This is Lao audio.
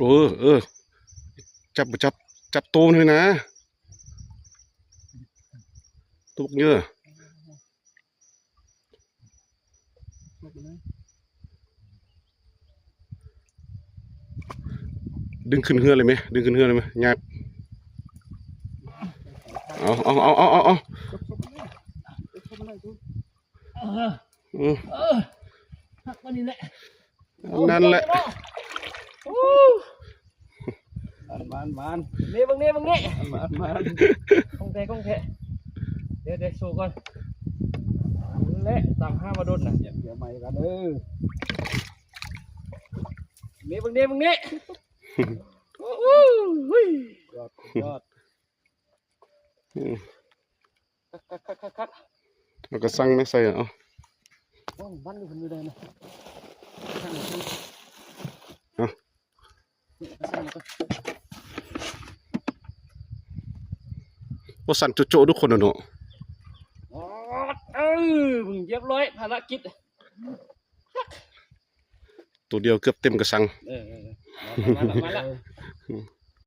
ເອີ ເອີ ຈັບບໍ່ຈັບ ຈັບໂຕມັນໃຫ້ນະ ໂຕບັກເຍີ ດຶງຂຶ້ນເຮືອເລີຍແມະ ດຶງຂຶ້ນເຮືອເລີຍແມະ ຍາກ ເອົາ ເອົາ ເອົາ ເອົາ ເອົາ ເອີ ອືມ ເອີ ຮັກປານນີ້ແຫຼະ ນັ້ນແຫຼະ ໂອ້ ມານ ມານ ມານ ເນ ເບິ່ງເນ ເບິ່ງເນ ມານ ມານ ຂອງແທ້ ຂອງແທ້ ດຽວ ດຽວ ໂຊກ່ອນ ແລະ ຕາມຫາມາດົນນະ ດຽວ ດຽວໃໝ່ກັນເດີ ເນ ເບິ່ງເນ ເບິ່ງເນ ໂອ້ໂຫ ຍອດ ຍອດ ອືມ ຄັກໆໆໆໆ ເອົາກະສັງມາໃສ່ ເອົາ ໂອ້ ມັນຢູ່ພຸ້ນຢູ່ໃດນະ ກະສັງຢູ່ພຸ້ນ ເອົາ ກະສັງຢູ່ພຸ້ນ ໂອ້ ສັ່ນໂຈະໆ ທຸກຄົນນະເນາະ ໂອ້ ເອີ ເບິ່ງ ຮຽບຮ້ອຍ ພາລະກິດ ໂຕດຽວເກືອບເຕັມກະສັງ ເອີ ເອີ ເອີ ມາລະ ມາລະ ມາລະ ອືມ